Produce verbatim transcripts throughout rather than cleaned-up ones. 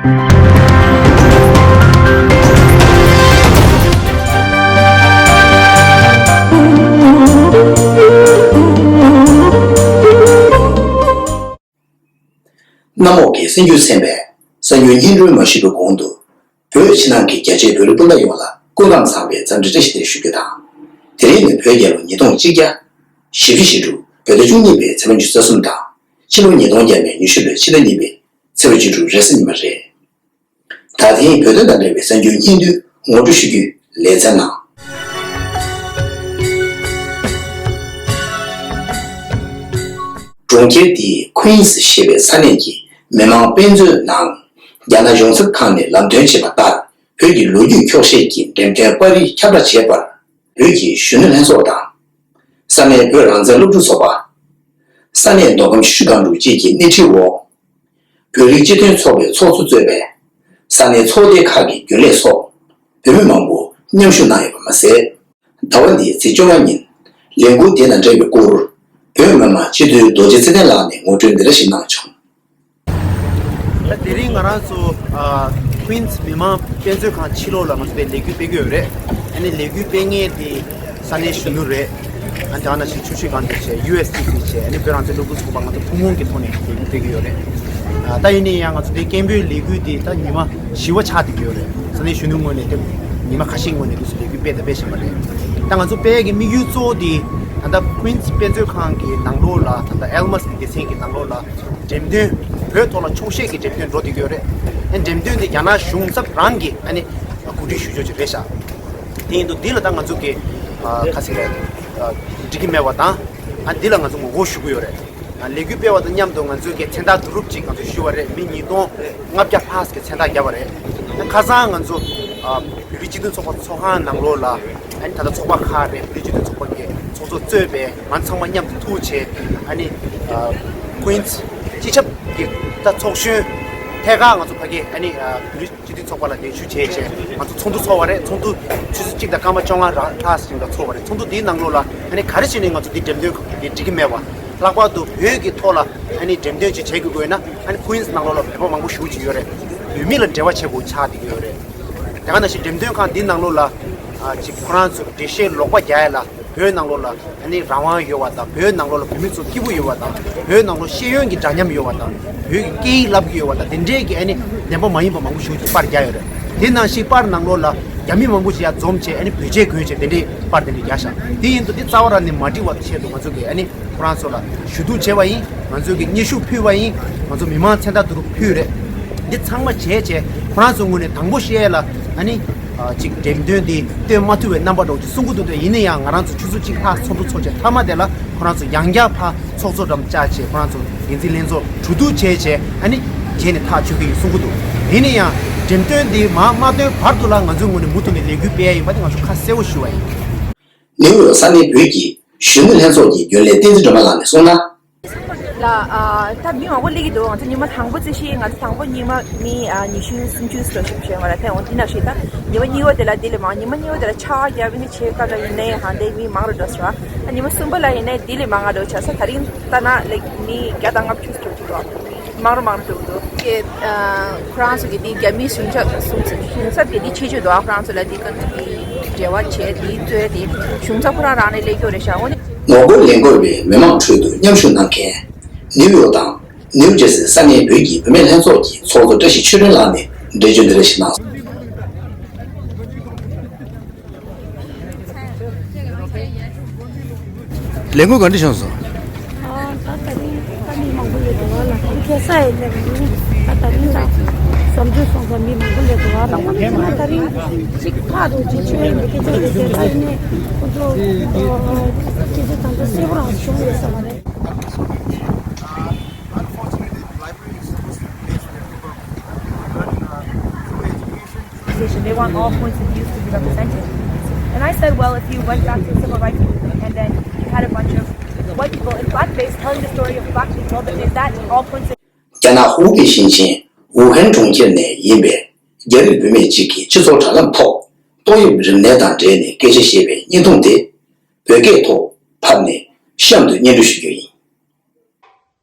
གནམ་འོག་གི་གསར་འགྱུར་གསན་པའི་གསར་འགྱུར་སྙན་སྒྲོན་མ་ཞུས་པའི་གོང་དུ། བོད་ཕྱི་ནང་གི་རྒྱ་ཆེའི་བོད་རིགས་སྤུན་ཟླ་ཡོངས་ལ་སྐུ་ཁམས་བཟང་བའི་འཚམས་འདྲི་བཀྲ་ཤིས་བདེ་ལེགས་ཞུ་རྒྱུ་དང་། དེ་རིང་ནི་བོད་རྒྱལ་ལོ་ཉིས་སྟོང་གཅིག་བརྒྱ་བཞི་བཅུ་ཞེ་དྲུག་བོད་ཟླ་བཅུ་གཉིས་པའི་ཚེས་པ་ཉི་ཤུ་རྩ་གསུམ་དང་། ཕྱི་ལོ་ཉིས་སྟོང་བརྒྱ་མེད་ཉི་ཤུ་ལོའི་ཕྱི་ཟླ་གཉིས་པའི་ཚེས་པ་བཅུ་དྲུག་རེས་གཟའ་ཉི་མ་རེད། ད་ཐེངས་བོད་དོན་དང་འབྲེལ་བའི་གསར་འགྱུར་སྙིང་བསྡུས་ངོ་སྤྲོད་ཞུ་རྒྱུའི་ལེ་ཚན་ནང་། གྲོང་ཁྱེར་འདིའི་ཁུན་སི་ཞེས་པའི་ས་གནས་ཀྱི་མི་མང་དཔེ་མཛོད་ནང་། རྒྱ་ནག་གཞུང་ཚབ་ཁང་ནས་ལམ་སྟོན་བྱས་པ་ལྟར། བོད་ཀྱི་ལོ་རྒྱུས་འཁྱོག་བཤད་ཀྱི་འགྲེམས་སྟོན་པར་རིས་ཁྱབ་བསྒྲགས་བྱས་པར། བོད་ཀྱི་གཞོན་ནུ་ལྷན་ཚོགས་དང་། ས་གནས་བོད་རང་བཙན་སློབ་ཕྲུག་ཚོགས་པ། ས་གནས་མདོ་ཁམས་ཆུ་བཞི་སྒང་དྲུག་བཅས་ཀྱི་སྣེ་ཁྲིད་འོག་བོད་རིགས་སྤྱི་མཐུན་ཚོགས་པའི་ཚོགས་གཙོ་གཙོས་པའི་ས་གནས་ཚོགས་སྡེ་ཁག་གི་རྒྱུན་ལས་སོགས་བོད་མི་མང་པོ་མཉམ་ཞུགས་གནང་ཡོད་པ་མ་ཟད། ཟླ་བ་འདིའི་ཚེས་བཅོ་ལྔ་ཉིན་ལས་འགུལ་དེ་དང་འབྲེལ་བའི་སྐོར་བོད་མི་མང་སྤྱི་འཐུས་རྡོ་རྗེ་ཚེ་བརྟན་ལགས་ནས་ངོ་སྤྲོད་འདི་འདྲ་ཞིག་གནང་བྱུང་། ད་དེ་རིང་ང་རང་ཚོ་ཨ་ཁུན་སི་མི་མང་དཔེ་མཛོད་ཁང་ཕྱི་ལོགས་ལ་ང་ཚོ་དེ་ལས་འགུལ་སྤེལ་གྱི་ཡོད་རེད། ཨ་ནི་ལས་འགུལ་སྤེལ་མཁན་དེ་ས་གནས་གཞོན་ནུ་རེད། ཨ་དེ་ནང་བཞིན་ཆུ་བཞི་སྒང་དྲུག་བྱས། ཡུ་ཨེས་ཊི་སི་བྱས། ཨ་ནི་བོད་རང་བཙན་སློབ་ཕྲུག་ཚོགས་པ། ང་ཚོ་ཐུན་མོང་གི་ཐོག་ནས་ལས་འགུལ་སྤེལ་གྱི་ཡོད་རེད། ཨ་ད་ཡིན་ན་ཡང་ང་ཚོ་དེ་སྐད་འབོད་ལས་འགུལ་དེ་ད་ཉི་མ་བཞི་པ་ཆགས་བསྡད་ཀྱི་ཡོད་རེད། ས་གནས་གཞོན་ནུ་ངོས་ནས་དེ་ཉི་མ་ཁ་ཤས་སྔོན་ནས་དུས་སུ་ལས་འགུལ་སྤེལ་དང་སྤེལ་བཞིན་པ་རེད། ད་ང་ཚོ་སྤེལ་ཡས་ཀྱི་དམིགས་ཡུལ་གཙོ་བོ་དེ་ད་ལྟ་ཁུན་སི་དཔེ་མཛོད་ཁང་གི་ནང་ལོགས་ལ། ད་ལྟ་ཨེལ་མཱས་ཀྱི་སྡེ་ཚན་གྱི་ནང་ལོགས་ལ་འགྲེམས་སྟོན། བོད་ཐོག་ལ་འཁྱོག་བཤད་ཀྱི་འགྲེམས་སྟོན་འགྲོ་བསྡད་ཀྱི་ཡོད་རེད། ཨ་འགྲེམས་སྟོན་དེ་རྒྱ་ནག་གཞུང་ཚབ་རང་གིས་ཨ་ནི་གོ་སྒྲིག་ཞུ་ཕྱོགས་ཅིག་རེད་ཤག་དེ་ཡིན་དུས་འདི་ལ་ད་ང་ཚོ་གི་ཨ་ག་ཟེར་རེད། ཨ་འགྲིག་གི་མེད་པ་དང་། ཨ་འདི་ལ་ང་ཚོ་ངོ་རྒོལ་ཞུ་གི་ཡོད་རེད། ཨ་ལས་འགུལ་སྤེལ་བ་དང་མཉམ་དུ་ང་ཚོའི་གི་མཚན་རྟགས་བསྡུ་རུབ་ཅིག་ང་ཚོས་ཞུས་པ་རེད། མི་ཉིས་སྟོང་ལྔ་བརྒྱ་ལྷག་གི་མཚན་རྟགས་བརྒྱབ་པ་རེད། ཨ་ཁ་སང་ང་ཚོ་ཨ་བོད་རིགས་སྤྱི་མཐུན་ཚོགས་པ་ཚོགས་ཁང་ནང་ལོགས་ལ། ཨ་ནི་ད་ལྟ་ཚོགས་པ་ཁག་རེད། བོད་རིགས་སྤྱི་མཐུན་ཚོགས་པ་གི་ཚོགས་གཙོ་གཙོས་པའི་ང་ཚང་མ་མཉམ་དུ་ཐུག་བྱས། ཨ་ནི་ཨ་ཁུན་སི་སྤྱི་ཁྱབ་ཀྱི་ད་ཚོགས་གཞོན་ཐད་ཀར་ང་ཚོ་ཕ་གི་ཨ་ནི་ཨ་བོད་རིགས་སྤྱི་མཐུན་ཚོགས་པ་ལ་ནས་ཞུ་བྱས་བྱས། ང་ཚོ་ཚོགས་འདུ་ཚོགས་པ་རེད། ཚོགས་འདུ་ཆུ་ཚོད་གཅིག་དང་སྐར་མ་བཅོ་ལྔ་རང་ལྷག་ཙམ་ལ་ཚོགས་པ་རེད། ཚོགས་འདུ་འདིའི་ནང་ལོགས་ལ་ཨ་ནི་ག་རེ་བྱས་ནས་ང་ཚོ་འདི་འགྲེམས་སྟོན་འདི་འགྲིག་གི་མེད་པ། ལྷག་པར་དུ་བོད་ཀྱི་ཐོག་ལ་ཨ་ནི་འགྲེམས་སྟོན་ཅིག་བྱེད་དགོས་དགོས་ན། ཨ་ནི་ཁུན་སི་ནང་ལོགས་ལ་བོད་པ་མང་པོ་བཞུགས་ཀྱི་ཡོད་རེད། བོད་མི་ལ་འབྲེལ་བ་བྱེད་དགོས་ཆགས་བསྡད་ཀྱི་ཡོད་རེད། དེ་ག་ནང་བཞིན་འགྲེམས་སྟོན་ཁང་འདིའི་ནང་ལོགས་ལ་ཨ་ཅིག་ཁོ་རང་ཚོར་འགྲེལ་བཤད་ལོག་པ་རྒྱག་ཡ་ལ། བོད་ནང་ལོགས་ལ་ཨ་ནི་རང་དབང་ཡོད་པ་དང་། བོད་ནང་ལོགས་ལ་བོད་མི་ཚོ་སྐྱིད་པོ་ཡོད་པ་དང་། བོད་ནང་ལོགས་ཤེས་ཡོན་གྱི་འདྲ་མཉམ་ཡོད་པ་དང་། བོད་ཀྱི་སྐད་ཡིག་བསླབ་ཀྱི་ཡོད་པ་དང་། དེ་འདྲའི་གི་ཨ་ནི་བདེན་པ་མ་ཡིན་པ་མང་པོ་ཞིག་ཅིག་པར་རྒྱག་ཡོད་རེད། དེ་ནང་བཞིན་པར་ནང་ལོགས་ལ་རྒྱ་མི་མང་པོ་ཞིག་ཡར་འཛོམས་བྱས། ཨ་ནི་བོད་ཆས་གོན་བྱས་དེ་འདྲའི་པར་དེ་འདྲ་རྒྱག་ཤག་དེ་ཡིན་དུས་དེ་རྩ་བ་རང་ནས་མ་འགྲིག་པ་ཆེད་དུ་ང་ཚོ་གིས་ཨ་ནི་ཁོ་རང་ཚོ་ལ་ཞུ་གཏུག་བྱས་པ་ཡིན། ང་ཚོ་གིས་སྙན་ཞུ་ཕུལ་བ་ཡིན། ང་ཚོ་མི་མང་མཚན་རྟགས་བསྡུ་རུབ་ཕུལ་རེད། འདི་ཚང་མ་བྱས་བྱས་ཁོ་རང་ཚོའི་ངོས་ནས་དང་པོ་བཤད་ཡ་ལ་ཨ་ནི་ཨ་ཅིག་འགྲེམས་སྟོན་འདི་སྟོན་མ་ཐུབ་པའི་རྣམ་པ་འདྲ་བོ་ཅིག་གསུང་གི་འདུག་དེ་ཡིན་ན་ཡང་ང་རང་ཚོ་ཆུ་ཚོད་གཅིག་ལྷག་ཚོགས་འདུ་ཚོགས་བྱས་མཐའ་མ་དེ་ལ་ཁོ་རང་ཚོ་ཡང་བསྐྱར་ཕར་ཚོགས་གཙོ་འགྲམ་བཅར་བྱས། ཁོ་རང་ཚོ་འགན་འཛིན་ལྷན་ཚོགས་གྲོས་བསྡུར་བྱས་བྱས་ཨ་ནི་རྗེས་ནས་ཐག་གཅོད་ཀྱི་ཡིན་གསུང་གི་འདུག་ཡིན་ན་ཡང་འགྲེམས་སྟོན་འདི་མར་མ་སྟོན་བར་དུ་ལ་ང་ཚོའི་ངོས་ནས་མུ་མཐུད་ནས་ལས་འགུལ་སྤེལ་ཡ་ཡིན་པ་དེ་ང་ཚོ་ཁ་གསལ་པོ་ཞུ་བ་ཡིན། ནིའུ་ཡོག་ས་གནས་བོད་ཀྱི་གཞོན་ནུ་ལྷན་ཚོགས་ཀྱི་རྒྱུན་ལས་བསྟན་འཛིན་སྒྲོལ་མ་ལགས་ནས་གསུངས་ན། ལ་ཨ་ད་མི་མང་པོ་སླེབས་ཀྱི་འདུག་ང་ཚོ་ཉི་མ་དང་པོ་རྩིས་ཤིག་ང་ཚོ་དང་པོ་ཉི་མ་མི་ཨ་ཉི་ཤུ་སུམ་ཅུ་ཙམ་ཞིག་བྱས་པ་རེད། དེ་འོང་དེ་ནང་བཞིན་ད་ཉི་མ་གཉིས་པ་དེ་ལ་དེ་ལས་མང་། ཉི་མ་གཉིས་པ་དེ་ལ་ཆར་པ་བརྒྱབ་ནས་ཆེ་སྐབས་ལ་ཡིན་ནའི་ཧང་དེ་མི་མང་རུ་འགྲོ་སོང་། ཨ་ཉི་མ་གསུམ་པ་ལ་ཡིན་ནའི་དེ་ལས་མང་རུ་ཆགས་སོང་། ད་རིང་ལྟ་ན་ལེགས་མི་བརྒྱ་དང་ལྔ་བཅུ་ཙམ་ཞིག་འགྲོ། མང་རུ་མང་རུ་འགྲོ་གི་འདུག་ཁྱེད་ཨ་ཁོ་རང་ཚོ་གི་དེ་རྒྱ་མིའི་གཞུང་ཚབ་གཞུང་ཚབ་དེ་དེ་ཆེ་ཆེ་འདུག་ཨ་ཁོ་རང་ཚོ་ལ་དེ་ག་འབྲེལ་བ་བྱས་དེ་གཙོས་དེ་གཞུང་ཚབ་ཁོ་རང་རང་ནས་སླེབས་ཀྱི་རེད་ཤག་འོ་ནི། ངོ་རྒོལ་ལས་འགུལ་བའི་མི་མང་ཁྲོད་དུ་མཉམ་ཞུགས་གནང་མཁན། ནིའུ་ཡོག་དང་ནིའུ་ཇར་སིའི་ས་གནས་བོད་ཀྱི་བུད་མེད་ལྷན་ཚོགས་ཀྱི་ཚོགས་གཙོ་བཀྲ་ཤིས་ཆོས་སྒྲོན་ལགས་ནས་འགྲེལ་བརྗོད་འདི་འདྲ་ཞིག་གནང་སོང་། ལས་འགུལ་ག་འདྲ་བྱུང་སོང་། ཨ་ད་ད་རིང་ད་མི་མང་པོ་ཡོད་འདུག་ལ། ཁ་སང་ཡི་སླེབས་ནས་ད་ད་རིང་ད་གཟའ་མཇུག་སོང་ཙང་མི་མང་པོ་སླེབས་འདུག་ལ། ད་རིང་ཅིག་ཕར་རུ་ཅིག་ཆོས་ཡིན་པའི་སྐད་ཆ་དེ་དེ་ནས་ཁོ་ཚོ་སྐད་ཆ་དང་ད་གསལ་པོ་རང་བྱུང་ཡོད་ས་མ་རེད། Unfortunately, the library is supposed to be placed where people learn uh, through education. They want all points of views to be represented. And I said, well, if you went back to the civil rights movement and then you had a bunch of white people in blackface telling the story of black people, then is that all points of རྒྱ་ནག་ཧུའུ་པེ་ཞིང་ཆེན་ཝུ་ཧན་གྲོང་ཁྱེར་ནས་ཡིན་པའི་རྒྱ་རིགས་བུད་མེད་ཅིག་གིས་སྤྱི་ཚོགས་དྲ་ལམ་ཐོག་ཏོག་དབྱིབས་རིམས་ནད་དང་འབྲེལ་ནས་སྐད་ཆ་བཤད་པའི་བརྙན་ཐུང་དེ་བོད་སྐད་ཐོག་ཕབ་ནས་གཤམ་དུ་སྙན་སྒྲོན་ཞུ་རྒྱུ་ཡིན།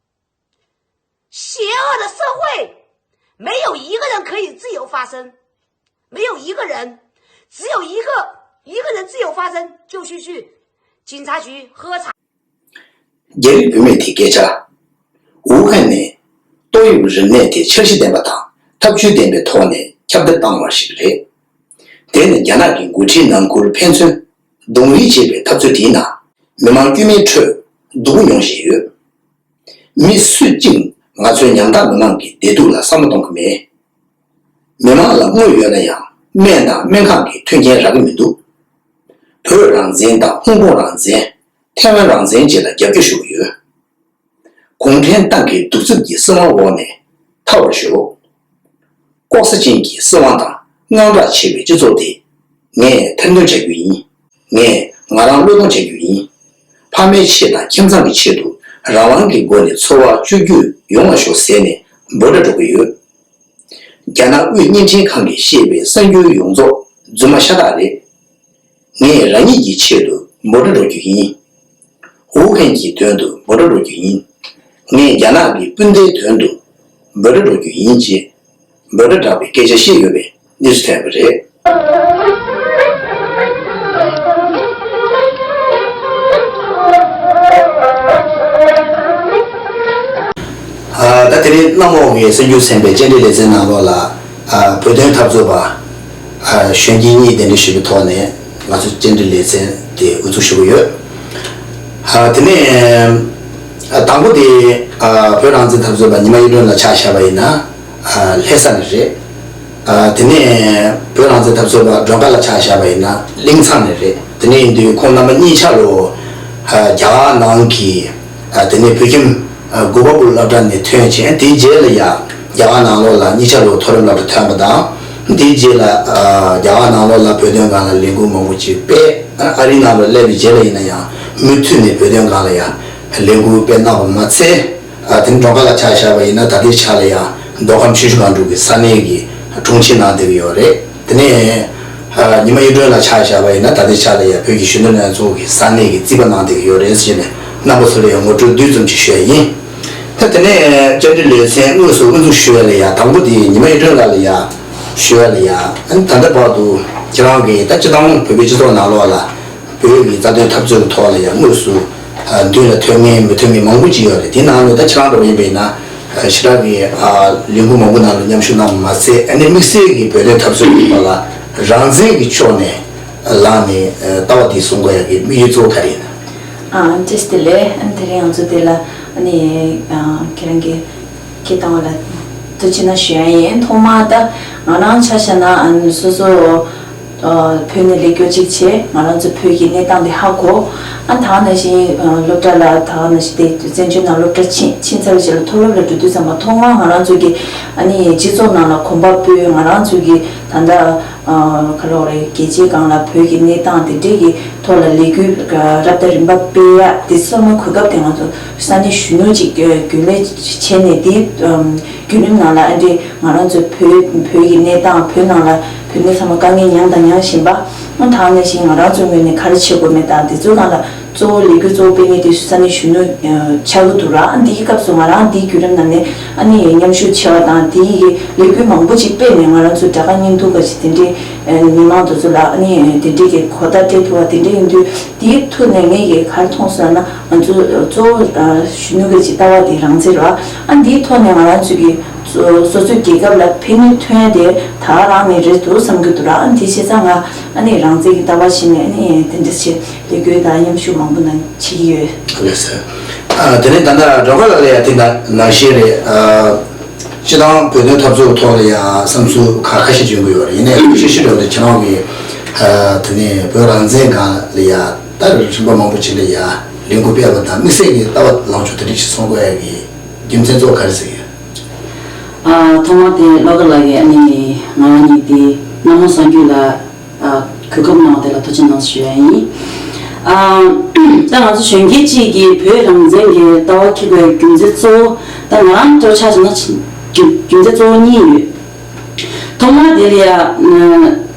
邪恶的社会，没有一个人可以自由发声，没有一个人，只有一个一个人自由发声，就去去警察局喝茶。 རྒྱ་རིགས་བུད་མེད་དེའི་སྐད་ཆ། ཝུ་ཧན་ནི་ཏོག་དབྱིབས་རིམས་ནད་དེ་འཆར་གཞི་ལྡན་པ་དང་ཐབས་ཇུས་ལྡན་པའི་ཐོག་ནས་ཁྱབ་གདལ་བཏང་བ་ཞིག་རེད། དེ་ནི་རྒྱ་ནག་གི་འགོ་ཁྲིད་ནང་ཁུལ་ཕན་ཚུན་རྡུང་རེས་བྱེད་པའི་འཐབ་རྩོད་དེའི་ནང་མི་མང་དཀྱུས་མའི་ཁྲོད་སྡུག་པོ་མྱོང་བཞིན་ཡོད། མི་སུ་གཅིག་ང་ཚོའི་ཉམ་ཐག་མི་མང་གི་བདེ་སྡུག་ལ་བསམ་བློ་གཏོང་གི་མེད། མི་མང་ལ་དངུལ་ཡོད་ན་ཡང་སྨན་དང་སྨན་ཁང་གི་མཐུན་རྐྱེན་རག་གི་མི་འདུག་བོད་རང་བཙན་དང་ཧོང་ཀོང་རང་བཙན། ཐའེ་ཝན་རང་བཙན་བཅས་ལ་རྒྱབ་སྐྱོར་ཞུ་གི་ཡོད། གུང་ཁྲན་ཏང་གི་གདུག་རྩུབ་ཀྱི་སྲིད་དབང་འོག་ནས་ཐར་བར་ཤོག་ལྐོག་ཟ་ཅན་གྱི་སྲིད་དབང་དང་དངངས་སྐྲག་ཆེ་བའི་སྤྱི་ཚོགས་དེ་ངས་ཐེར་འདོན་བྱ་རྒྱུ་ཡིན། ངས་ང་རང་བློས་གཏོང་བྱ་རྒྱུ་ཡིན། ཕ་མའི་ཆེད་དང་ཁྱིམ་ཚང་གི་ཆེད་དུ་རང་དབང་གི་སྒོ་ནས་འཚོ་བ་བཅོས་བསྒྱུར་ཡོང་བ་ཤོག་ཟེར་ནས་འབོད་སྒྲ་སྒྲོག་གི་ཡོད། རྒྱ་ནག་དབུས་བརྙན་འཕྲིན་ཁང་གིས་བཤད་པའི་གསར་འགྱུར་ཡོངས་རྫོགས་རྫུན་མ་ཤ་སྟག་རེད། ངས་རང་ཉིད་ཀྱི་ཆེད་དུ་འབོད་སྒྲ་སྒྲོག་རྒྱུ་ཡིན། ཝུ་ཧན་གྱི་དོན་དུ་འབོད་སྒྲ་སྒྲོག་རྒྱུ་ཡིན། ངས་རྒྱ་ནག་གི་སྤུན་ཟླའི་དོན་དུ་འབོད་སྒྲ་སྒྲོག་རྒྱུ་ཡིན་ཅེས་འབོད་སྒྲ་བསྒྲགས་པའི་སྐད་ཆ་བཤད་ཡོད་པའི་གནས་ཚུལ་ཐོན་པ་རེད། ད་དེ་རིང་གནམ་འོག་གི་གསར་འགྱུར་ཚན་པའི་བཅར་འདྲི་ལེ་ཚན་ནང་ལོགས་ལ་བོད་དོན་འཐབ་རྩོད་པ་གཞོན་སྐྱེས་གཉིས་གདན་འདྲེན་ཞུས་པའི་ཐོག་ནས་ང་ཚོ་བཅར་འདྲི་ལེ་ཚན་དེ་དབུ་འཛུགས་ཞུ་གི་ཡོད། དེ་ནས་དང་པོ་དེ་བོད་རང་བཙན་འཐབ་རྩོད་པ་ཉི་མ་གཡུ་སྒྲོན་ལ་ཆ་བཞག་པ་ཡིན་ན་ལྷ་ས་ནས་རེད། དེ་ནས་བོད་རང་བཙན་འཐབ་རྩོད་པ་སྒྲོལ་དཀར་ལ་ཆ་བཞག་པ་ཡིན་ན་གླིང་ཚང་ནས་རེད། དེ་ནས་ཡིན་དུས་ཁོང་རྣམ་པ་གཉིས་ཆ་ལོ་རྒྱ་གར་ནང་གི་དེ་ནས་བོད་ཁྱིམ་དགོན་པ་སྦུག་སློབ་གྲྭ་ནས་ཐོན་བྱས། དེའི་རྗེས་ལ་ཡ་རྒྱ་གར་ནང་ལོགས་ལ་གཉིས་ཆ་ལོ་མཐོ་རིམ་སློབ་གྲྭ་ཐོན་པ་དང་། དེའི་རྗེས་ལ་རྒྱ་གར་ནང་ལོགས་ལ་བོད་དོན་སྒང་ལ་ལས་འགུལ་མང་པོ་ཅིག་སྤེལ། ཨ་རིའི་ནང་ལ་སླེབས་པའི་རྗེས་ལ་ཡིན་ན་ཡང་མུ་མཐུད་ནས་བོད་དོན་སྒང་ལ་ཡང་ལས་འགུལ་སྤེལ་གནང་བ་མ་ཚད། དེ་ནས་སྒྲོལ་དཀར་ལ་ཆ་བཞག་པ་ཡིན་ན་ད་ལྟའི་ཆ་ལ་ཡང་མདོ་ཁམས་ཆུ་བཞི་སྒང་དྲུག་གི་ས་གནས་ཀྱི་དྲུང་ཆེ་གནང་བསྡད་ཀྱི་ཡོད་རེད། དེ་ནས་ཉི་མ་གཡུ་སྒྲོན་ལ་ཆ་བཞག་པ་ཡིན་ན་ད་ལྟའི་ཆ་ལ་ཡང་བོད་ཀྱི་གཞོན་ནུ་ལྷན་ཚོགས་ཀྱི་ས་གནས་ཀྱི་རྩིས་པ་གནང་བསྡད་ཀྱི་ཡོད་རེད་ཟེར་ནས་རྣམ་པ་ཚོ་ལ་ཡང་ངོ་སྤྲོད་བསྡུས་ཙམ་ཅིག་ཞུ་ཡ་ཡིན། ད་དེ་ནས་བཅར་འདྲི་ལེ་ཚན་དངོས་སུ་དབུ་འཛུགས་ཞུ་ཡ་ལ་ཡང་དང་པོ་དེ་ཉི་མ་གཡུ་སྒྲོན་ལགས་ལ་ཡང་ཞུ་ཡ་ལ་ཡང་ད་ལྟ་བར་དུ་ཁྱེད་རང་གིས་ད་སྤྱི་བཏང་བོད་པའི་སྤྱི་ཚོགས་ནང་ལོགས་ལ་བོད་ཀྱི་རྩ་དོན་འཐབ་རྩོད་ཀྱི་ཐོག་ལ་ཡང་དངོས་སུ་མདུན་ལ་ཐོན་མཁན་མི་ཐོན་མཁན་མང་པོ་ཅིག་ཡོད་རེད། དེ་ནང་ནས་ད་ཁྱེད་རང་འདྲ་པོ་ཡིན་པ་ཡིན་ན་ཞེ་དྲག་གི་ལས་འགུལ་མང་པོ་ནང་ལ་མཉམ་ཞུགས་གནང་བ་མ་ཟད། ཨ་ནི་དམིགས་བསལ་གྱི་བོད་དོན་འཐབ་རྩོད་ཀྱི་ཐོག་ལ་རང་བཙན་གྱི་ཕྱོགས་ནས་ལངས་ནས་ལྟ་བ་འདི་གསུང་དགོས་ཡ་གི་དམིགས་ཡུལ་གཙོ་བོ་ག་རེ་ཡིན་ན། ཨ། བཀྲ་ཤིས་བདེ་ལེགས། ཨ་ནི་དེ་རིང་ང་ཚོ་འདི་ལ་ཨ་ནི་ཨ་ཁྱེད་རང་གིས་སྐད་བཏང་བ་ལ་ཐུགས་རྗེ་གནང་ཞུ་ཡ་ཡིན། ཐོག་མར་ད་ང་རང་ཆ་བཞག་ན་ཨ་ནི་སོ་སོ་ཨ་བོད་ནས་ལས་སྐྱོར་གཅིག་བྱས། ང་རང་ཚོ་བོད་ཀྱི་གནས་སྟངས་འདི་ཧ་གོ། ཨ་ད་ག་ནང་བཞིན་ཨ་སློབ་གྲྭ་ལ་ད་ག་ནང་བཞིན་དེ་བཙན་བྱོལ་ནང་སློབ་གྲྭ་ཕྱིན་ཕྱིན་ཚར་བའི་རྗེས་ལ་མཐོ་སློབ་ལ་འགྲོ་དུས་ཙམ་པ་ཐོག་མར་ང་རང་ཚོ་གི་ཨ་ནི་སྤྱི་ཚོགས་ནང་ལ་གོམ་པ་སྤོས། ང་རང་ཚོ་གི་ད་ལྟ་ཨ་ག་ལབ་དགོས་རེད། རྒྱལ་སྤྱིའི་སྒང་ལ་བོད་ཀྱི་གནས་སྟངས་དེ་འདྲས་ཀྱི་ཐོག་ལ་ལས་འགུལ་རབ་དང་རིམ་པ་སྤེལ་ཡ་དེ་ཚང་མའི་གོ་སྐབས་དེ་ང་ཚོ་ས་གནས་གཞོན་ནུ་ཅིག་རྒྱུན་ལས་བྱས་ནས། དེའི་བརྒྱུད་རིམ་ནང་ལ་ཨ་འདྲས་ང་རང་ཚོ་བོད་བོད་ཀྱི་གནས་སྟངས། བོད་ནང་ལ་བོད་མི་ཚང་མ་དཀའ་ངལ་མྱངས་དང་མྱངས་བཞིན་པ། ཨ་ད་ག་ནང་བཞིན་ང་རང་ཚོའི་ངོས་ནས་ག་རེ་བྱེད་དགོས་མེད་དང་། དེ་ཚོའི་སྒང་ལ་གཙོ་བོ་ལས་འགུལ་གཙོ་བོ་སྤེལ་མཁན་དེ་ས་གནས་གཞོན་ནུ་ཆགས་ཀྱི་འདུག་ར། ཨ་འདིའི་སྐབས་སུ་ང་རང་འདིའི་བརྒྱུད་རིམ་ནང་ནས་ཨ་ནི་མཉམ་ཞུགས་བྱས་པ་དང་། དེའི་ལས་འགུལ་མང་པོ་ཅིག་སྤེལ་ནས་ང་རང་ཚོ་དགྲ་དགའ་གཉེན་སྡུག་ག་ཅིག་དེ་འདྲའི་མི་མང་དེ་ཚོ་ལ་ཨ་ནི་དེ་འདྲའི་གི་གོ་བརྡ་སྤྲད་ཐུབ་པ་དེ་འདྲ་ཡིན་དུས། དེའི་ཐོག་ནས་ངས་ཀྱི་ག་རེ་མཐོང་སོང་ན། ང་ཚོ་གཙོ་བོ་གཞོན་ནུ་གི་ཅིག་ལྟ་བ་དེ་རང་བཙན་རེད་བ། ཨ་འདིའི་ཐོག་ནས་ང་རང་ཚོ་གི་སོ་སོ་སོའི་རྒྱལ་ཁབ་ལ་ཕན་ནུས་ཐོན་ཡ་དེ་ད་ག་རང་ནས་རེད་འདུག་བསམ་གྱི་འདུག་ར། ཨ་འདི་བྱས་ཙང་ང་ཨ་ནི་རང་བཙན་གྱི་ལྟ་བ་བྱས་ནས་ཨ་ནི་དེ་འདྲ་བྱས་ལས་འགུལ་དང་མཉམ་ཞུགས་མང་པོ་གནང་བྱེད་ཀྱི་ཡོད། ལགས་སོ། ཨ་དེ་ནས་ད་ལྟ་སྒྲོལ་དཀར་ལགས་ལ་ཡང་དེ་ནང་བཞིན་རེད། ཨ་སྤྱི་བཏང་བོད་དོན་འཐབ་རྩོད་ཐོག་ལ་ཡང་བསམ་ཚུལ་ཁ་ཁ་ཤས་ཅིག་ཡོང་གི་ཡོད་རེད། ཡིན་ནའི་ཤེས་ཤེས་འདྲ་བོ་དེ་ཁྱེད་རང་གིས་ཨ་དེ་ནས་བོད་རང་བཙན་སྒང་ལ་ཡང་ད་རིམ་པ་མང་པོ་ཅིག་ལ་ཡང་ལས་འགུལ་སྤེལ་བ་དང་། དམིགས་བསལ་གྱི་ལྟ་བ་ལངས་ཕྱོགས་དེ་འདྲ་ཞིག་གསུང་དགོས་ཡ་གི་རྒྱུ་མཚན་གཙོ་བོ་ག་རེ་ཟེར་གི་ཡོད། ཨ་ཐོག་མར་དེ་བློ་དགའ་ལགས་ཀྱིས་ཨ་ནི་ང་རང་གཉིས་དེ་གནམ་ལོ་གསར་འགྱུར་ལ་ཨ་གོ་སྐབས་གནང་བ་དེ་ལ་ཐུགས་རྗེ་གནང་ཞུ་ཡ་ཡིན། ཨ་ད་ང་ཚོ་གཞོན་སྐྱེས་གཅིག་གིས་བོད་རང་བཙན་གྱི་ལྟ་བ་འཁྱེར་དགོས་རྒྱུ་མཚན་གཙོ་བོ། ད་ང་རང་འདྲ་ཆ་བཞག་ན་རྒྱུ་རྒྱུ་མཚན་གཙོ་བོ་གཉིས་ཡོད། ཐོག་མར་དེ་ལ་ཡ་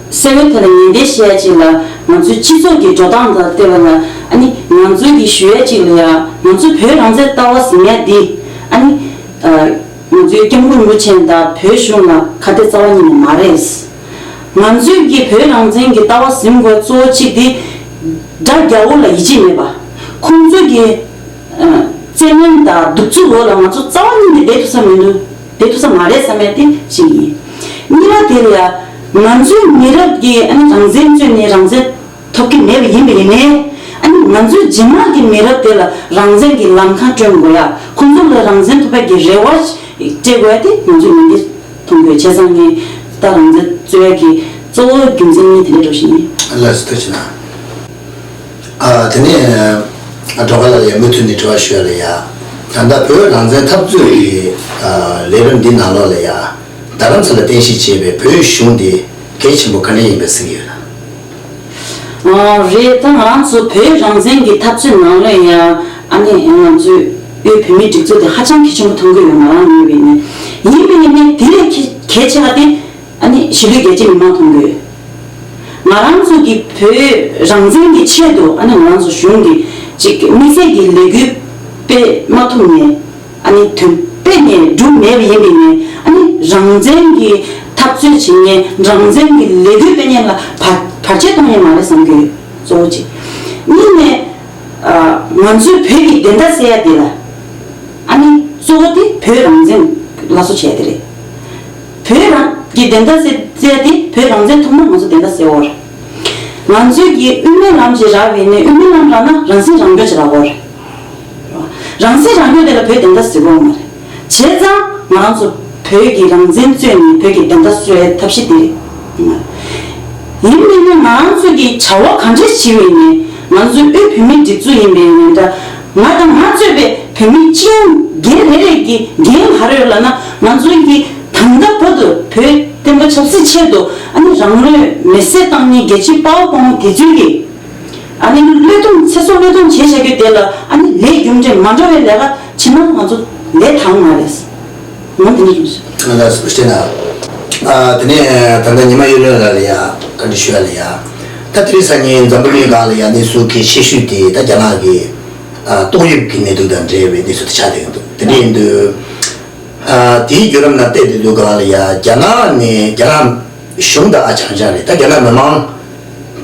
གསལ་བོའི་ཐད་ལ་ངན་བསྡད་བཤད་ཡ་གཅིག་ལ། ང་ཚོའི་སྤྱི་ཚོགས་ཀྱི་འགྲོ་སྟངས་དང་བལྟས་པ་ལ་ཨ་ནི་ང་ཚོའི་གི་ཞུ་ཡ་གཅིག་ལ་ཡ་ང་ཚོའི་བོད་རང་བཙན་ལྟ་བ་ཟེར་ཡ་འདི་ཨ་ནི་ཨ། ང་ཚོའི་སྐྱབས་མགོན་རིན་པོ་ཆེ་དང་བོད་གཞུང་ལ་ཁ་གཏད་རྩ་བ་ཉིད་ནས་མ་རེད། ང་ཚོའི་གི་བོད་རང་བཙན་གྱི་ལྟ་བ་ཟིན་དགོས་གཙོ་བོ་གཅིག་དེ། དགྲ་རྒྱལ་པོ་ལ་ཡིད་ཆེས་མེད་པ། ཁོང་ཚོའི་གི་ཨ་བཙན་གནོན་དང་གདུག་རྩུབ་འོག་ལ་ང་ཚོ་རྩ་བ་ཉིད་ནས་བསྡད་ཐུབ་ས་མི་འདུག་བསྡད་ཐུབ་ས་མ་རེད་བསམ་ཡ་དེ་གཅིག་ཡིན། གཉིས་པ་དེ་ལ་ཡ། ང་ཚོའི་མི་རབས་ཀྱི་ཨ་ནི་རང་བཙན་རྩོད་ནས་རང་བཙན་ཐོབ་ཀྱི་མེད་པ་ཡིན་པ་ཡིན་ནའི། ཨ་ནི་ང་ཚོའི་རྗེས་མ་གི་མི་རབས་དེ་ལ་རང་བཙན་གྱི་ལམ་ཁ་སྐྲུན་དགོས་ཡ། ཁོང་ཚོ་ལ་རང་བཙན་ཐོབ་པའི་གི་རེ་བ་སྤྲད་དགོས་ཡ་དེ་ང་ཚོས་ཉིན་འདི་མཐོང་དགོས། བྱས་ཙང་ངས་ད་རང་བཙན་རྩོད་ཡ་གི་གཙོ་བོ་རྒྱུ་མཚན་གཉིས་དེ་འདྲ་འགྲོ་བཞིན་ཡིན། ལགས་སོ། ཐུགས་རྗེ་གནང་། ཨ། དེ་ནས་ཨ་སྒྲོལ་དཀར་ལགས་ལ་ཡ་མུ་མཐུད་ནས་དྲི་བ་ཞུ་ཡ་ལ་ཡ། ད་ལྟ་བོད་རང་བཙན་འཐབ་རྩོད་ཀྱི་ཨ་ལས་རིམ་འདི་ནང་ལོགས་ལ་ཡ། རྡ་རམ་ས་ལ་རྟེན་གཞི་བྱས་པའི་བོད་གཞུང་འདི་གལ་ཆེན་པོ་ག་འདྲ་ཡིན་པའི་གཟིགས་ཡོད་ལ། ཨ། རེད། ད་ང་རང་ཚོ་བོད་རང་བཙན་གྱི་འཐབ་རྩོད་ནང་ལ་ཡ། ཨ་ནི་ང་ཚོའི་དབུས་བོད་མིའི་སྒྲིག་འཛུགས་དེ་ཧ་ཅང་གལ་ཆེན་པོ་མཐོང་གི་ཡོད། ང་རང་ངོས་ནས་ཡིན་པ་ཡིན་ནའི་དེ་ལས་གལ་གལ་ཆེ་བ་དེ། ཨ་ནི་གཞིས་ལུས་རྒྱལ་གཅེས་མི་མང་མཐོང་གི་ཡོད། ང་རང་ཚོ་གི་བོད་རང་བཙན་གྱི་ཆེད་དུ་ཨ་ནི་ང་རང་ཚོ་གཞུང་གིས་ཅིག་དམིགས་བསལ་གྱི་ལས་འགུལ་སྤེལ་མ་ཐུབ་ནས། ཨ་ནི་དོན་སྤེལ་ནས་འགྲུབ་མེད་པ་ཡིན་པ་ཡིན་ནའི། ཨ་ནི་རང་བཙན་གྱི་འཐབ་རྩོད་བྱེད་མཁན། རང་བཙན་གྱི་ལས་འགུལ་སྤེལ་མཁན་ལ་བར་བར་ཆད་གཏོང་མཁན་མ་རེད་བསམ་གྱི་ཡོད། གཙོ་བོ་གཅིག་གཉིས་ནས། ཨ། ང་ཚོའི་བོད་ཀྱི་བདེན་མཐའ་གསལ་ཡ་དེ་ལ། ཨ་ནི་གཙོ་བོ་དེ་བོད་རང་བཙན་སླར་གསོ་བྱས་དེ་རེད། བོད་རང་གི་བདེན་མཐའ་གསལ་གསལ་དེ། བོད་རང་བཙན་ཐོབ་ན་ང་ཚོ་བདེན་མཐའ་གསལ་བོ་རེད། ང་ཚོས་ཀྱི་དབུ་མའི་ལམ་ཞིག་རག་པ་ཡིན་ནའི། དབུ་མའི་ལམ་རག་ན་རང་སྲིད་རང་སྐྱོང་ཞིག་རག་གི་རེད། རང་སྲིད་རང་སྐྱོང་དེ་ལ་བོད་བདེན་མཐའ་གསལ་བོ་མ་རེད། བྱས་ཙང་ང་རང་ཚོ་བོད་ཀྱི་རང་བཙན་རྩོད་ནས་བོད་ཀྱི་བདེན་མཐའ་གསོ་བའི་ཐབས་ཤེས་དེ་རེད། ཡིན་མིན་ནི་ང་རང་ཚོ་གིས་བྱ་བ་གང་འདྲ་བྱེད་པ་ཡིན་ནའི། ང་ཚོའི་དབུས་བོད་མིའི་སྒྲིག་འཛུགས་ཡིན་པའི་ཡིན་འདྲ། ང་དང་ང་གཙོས་པའི་བོད་མི་སྤྱི་ཡོངས་འགན་རེ་རེ་གི་འགན་ག་རེ་ཡོད་ལབ་ན། ང་ཚོའི་གི་ད་ལྟ་བར་དུ་བོད་བསྟན་པ་ཆབ་སྲིད་ཆེད་དུ། ཨ་ནི་རང་ལུས་མེར་སྲེག་བཏང་མཁན་རྒྱལ་གཅེས་དཔའ་བོ་དཔའ་མོ་དེ་ཚོའི་གི། ཨ་ནི་བློས་གཏོང་ཚེ་སྲོག་བློས་གཏོང་བྱས་བཞག་རྒྱུ་དེ་ལ། ཨ་ནི་ལས་རྒྱུ་འབྲས་མ་འགྲོ་བའི་ལས་ཀ་བྱེད་ན་ང་ཚོ་ལས་དང་མ་རེད། ང་དེ་འདྲ་རེད། ང་ལ་སུ་བྱས་ན། ཨ། དེ་ནས་ད་ལྟ་ཉི་མ་གཡུ་ལོ་ལགས་ལ་ཡ་བཀའ་འདྲི་ཞུ་ཡ་ལ་ཡ། ད་དེ་རིང་སང་ཉིན་འཛམ་བུ་གླིང་སྒང་ལ་ཡ་གནས་ཚུལ་གལ་ཆེ་ཤོས་དེ་ད་རྒྱ་ནག་གི་ཨ་ཏོག་དབྱིབས་ཀྱི་ནད་དུག་དང་འབྲེལ་བའི་གནས་ཚུལ་དེ་ཆགས་བསྡད་ཀྱི་འདུག་དེ་འདྲ་ཡིན་དུས། ཨ། དེའི་བརྒྱུད་རིམ་ནང་བལྟས་བསྡད་དུས་སྒང་ལ་ཡ། རྒྱ་ནག་ནས་རྒྱ་ནག་གཞུང་དང་ཨ་ཅང་ཅང་རེད། ད་རྒྱ་ནག་མི་མང་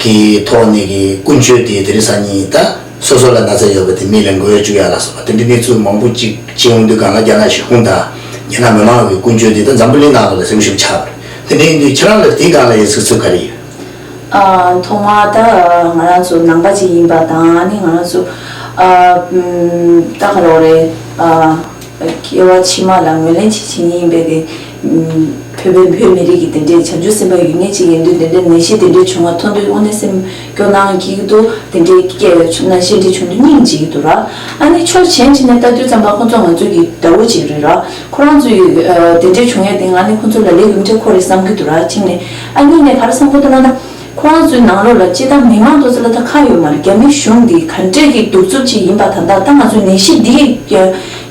གི་ཐོག་ནས་ཀྱི་ཀུན་སྤྱོད་དེ་དེ་རིང་སང་ཉིན་ད་སོ་སོ་ལ་ན་ཚ་ཡོད་པ་དེ་མི་ལ་འགོས་བཅུག་ཡ་ལ་སོགས་པ་དེ་འདྲའི་གནས་ཚུལ་མང་པོ་ཅིག་བྱུང་དུས་སྒང་ལ། རྒྱ་ནག་གཞུང་དང་རྒྱ་ནག་མི་མང་གི་ཀུན་སྤྱོད་དེ་ད་འཛམ་བུ་གླིང་ནང་ལོགས་ལ་སེམས་ཤུགས་ཆག་པ་རེད། དེ་འདྲ་ཡིན་དུས་ཁྱེད་རང་ལ་དེའི་སྒང་ལ་ཡ་གཟིགས་ཚུལ་ག་རེ་ཡོད། ཨ། ཐོག་མར་ད་ང་རང་ཚོ་ནང་པ་ཅིག་ཡིན་པ་དང་། ཨ་ནི་ང་རང་ཚོ་ཨ་ད་ག་རེ་རེད། ཨ། སྐྱེ་བ་ཕྱི་མ་ལ་ངོས་ལེན་ཅིག་བྱེད་མཁན་ཡིན་པའི་གི། ཨུམ། བོད་པའི་བོད་མི་རིགས་ཀྱི་དེ་འདྲའི་བྱང་ཆུབ་སེམས་དཔའ་ཡོད་མཁན་ཅིག་ཡིན་དུས། དེ་འདྲའི་ནད་གཞི་དེ་འདྲའི་བྱུང་བ་མཐོང་དུས་དངོས་གནས་སེམས་སྐྱོ་སྣང་སྐྱེ་གི་འདུག་དེ་འདྲའི་སྐྱེ་བའི་ཆུ་ན་ཤེས་འདྲའི་བྱུང་དུས་སྙིང་རྗེ་གི་འདུག་ར། ཨ་ནི་ཕྱོགས་གཞན་ཅིག་ནས་ལྟ་དུས་ཙམ་པ་ཁོང་ཚོ་ང་ཚོ་གི་དགྲ་བོ་ཅིག་རེད་ར། ཁོ་རང་ཚོའི་ཨ་དེ་འདྲའི་བྱུང་ཡས་དེ་ང་ནི་ཁོང་ཚོ་ལ་ལས་རྒྱུ་འབྲས་འཁོར་རེད་བསམ་གི་འདུག་ར། གཅིག་ནས། ཨ། གཉིས་ནས་ག་རེ་བསམ་གི་འདུག་ལབ་ན། ཁོ་རང་ཚོའི་ནང་ལོགས་ལ་སྤྱིར་བཏང་མི་མང་དེ་ཚོ་ལ་ད་ཁག་ཡོད་མ་རེད། རྒྱ་མི་གཞུང་འདི་ག་འདྲས་ཀྱི་གདུག་རྩུབ་ཅིག་ཡིན་པ། ད་ལྟ་ད་ང་ཚོའི་ནད་གཞི་འདིའི་